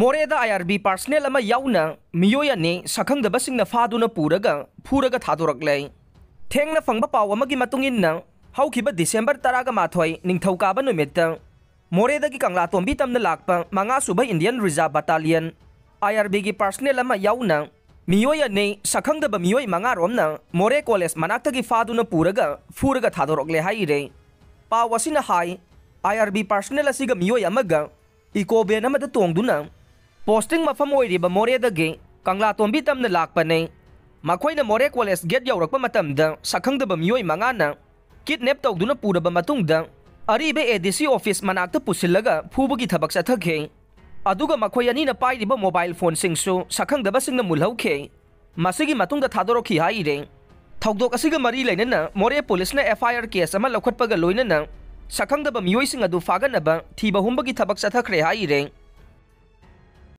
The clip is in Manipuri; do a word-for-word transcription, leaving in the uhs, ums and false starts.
ꯃꯣꯔꯦꯗ ꯑꯥꯏ ꯑꯥꯔ ꯕꯤ ꯄꯥꯔꯁꯅꯦꯜ ꯑꯃ ꯌꯥꯎꯅ ꯃꯤꯑꯣꯏ ꯑꯅꯤ ꯁꯛꯈꯪꯗꯕꯁꯤꯡꯅ ꯐꯥꯗꯨꯅ ꯄꯨꯔꯒ ꯐꯨꯔꯒ ꯊꯥꯗꯣꯔꯛꯂꯦ꯫ ꯊꯦꯡꯅ ꯐꯪꯕ ꯄꯥꯎ ꯑꯃꯒꯤ ꯃꯇꯨꯡ ꯏꯟꯅ, ꯍꯧꯈꯤꯕ ꯗꯤꯁꯦꯝꯕꯔ ꯇꯔꯥꯃꯥꯊꯣꯏ, ꯅꯤꯡꯊꯧꯀꯥꯕ ꯅꯨꯃꯤꯠꯇ ꯃꯣꯔꯦꯗꯒꯤ ꯀꯪꯂꯥꯇꯣꯝꯕꯤ ꯇꯝꯅ ꯂꯥꯛꯄ ꯃꯉꯥ ꯁꯨꯕ ꯏꯟꯗꯤꯌꯟ ꯔꯤꯖꯥꯔꯚ ꯕꯠꯇꯥꯂꯤꯌꯟ, ꯑꯥꯏ ꯑꯥꯔ ꯕꯤꯒꯤ ꯄꯥꯔꯁꯅꯦꯜ ꯑꯃ ꯌꯥꯎꯅ ꯃꯤꯑꯣꯏ ꯑꯅꯤ ꯁꯛꯈꯪꯗꯕ ꯃꯤꯑꯣꯏ ꯃꯉꯥꯔꯣꯝꯅ ꯃꯣꯔꯦ ꯀꯣꯂꯦꯖ ꯃꯅꯥꯛꯇꯒꯤ ꯐꯥꯗꯨꯅ ꯄꯨꯔꯒ ꯐꯨꯔꯒ ꯊꯥꯗꯣꯔꯛꯂꯦ ꯍꯥꯏꯔꯦ꯫ ꯄꯥꯎ ꯑꯁꯤꯅ ꯍꯥꯏ, ꯑꯥꯏ ꯑꯥꯔ ꯕꯤ ꯄꯥꯔꯁꯅꯦꯜ ꯑꯁꯤꯒ ꯃꯤꯑꯣꯏ ꯑꯃꯒ ꯏꯀꯣ ꯚꯦꯟ ꯑꯃꯗ ꯇꯣꯡꯗꯨꯅ ꯄꯣꯁꯇꯤꯡ ꯃꯐꯝ ꯑꯣꯏꯔꯤꯕ ꯃꯣꯔꯦꯗꯒꯤ ꯀꯪꯂꯥꯇꯣꯝꯕꯤ ꯇꯝꯅ ꯂꯥꯛꯄꯅꯤ꯫ ꯃꯈꯣꯏꯅ ꯃꯣꯔꯦ ꯀꯣꯂꯦꯖ ꯒꯦꯠ ꯌꯧꯔꯛꯄ ꯃꯇꯝꯗ ꯁꯛꯈꯪꯗꯕ ꯃꯤꯑꯣꯏ ꯃꯉꯥꯅ ꯀꯤꯗꯅꯦꯞ ꯇꯧꯗꯨꯅ ꯄꯨꯔꯕ ꯃꯇꯨꯡꯗ ꯑꯔꯤꯕ ꯑꯦ ꯗꯤ ꯁꯤ ꯑꯣꯐꯤꯁ ꯃꯅꯥꯛꯇ ꯄꯨꯁꯤꯜꯂꯒ ꯐꯨꯕꯒꯤ ꯊꯕꯛ ꯆꯠꯊꯈꯤ꯫ ꯑꯗꯨꯒ ꯃꯈꯣꯏ ꯑꯅꯤꯅ ꯄꯥꯏꯔꯤꯕ ꯃꯣꯕꯥꯏꯜ ꯐꯣꯟꯁꯤꯡꯁꯨ ꯁꯛꯈꯪꯗꯕꯁꯤꯡꯅ ꯃꯨꯜꯍꯧꯈꯤ꯫ ꯃꯁꯤꯒꯤ ꯃꯇꯨꯡꯗ ꯊꯥꯗꯣꯔꯛꯈꯤ ꯍꯥꯏꯔꯦ꯫ ꯊꯧꯗꯣꯛ ꯑꯁꯤꯒ ꯃꯔꯤ ꯂꯩꯅꯅ ꯃꯣꯔꯦ ꯄꯨꯂꯤꯁꯅ ꯑꯦꯐ ꯑꯥꯏ ꯑꯥꯔ ꯀꯦꯁ ꯑꯃ ꯂꯧꯈꯠꯄꯒ ꯂꯣꯏꯅꯅ ꯁꯛꯈꯪꯗꯕ ꯃꯤꯑꯣꯏꯁꯤꯡ ꯑꯗꯨ ꯐꯥꯒꯠꯅꯕ ꯊꯤꯕ ꯍꯨꯝꯕꯒꯤ ꯊꯕꯛ ꯆꯠꯊꯈ꯭ꯔꯦ ꯍꯥꯏꯔꯦ꯫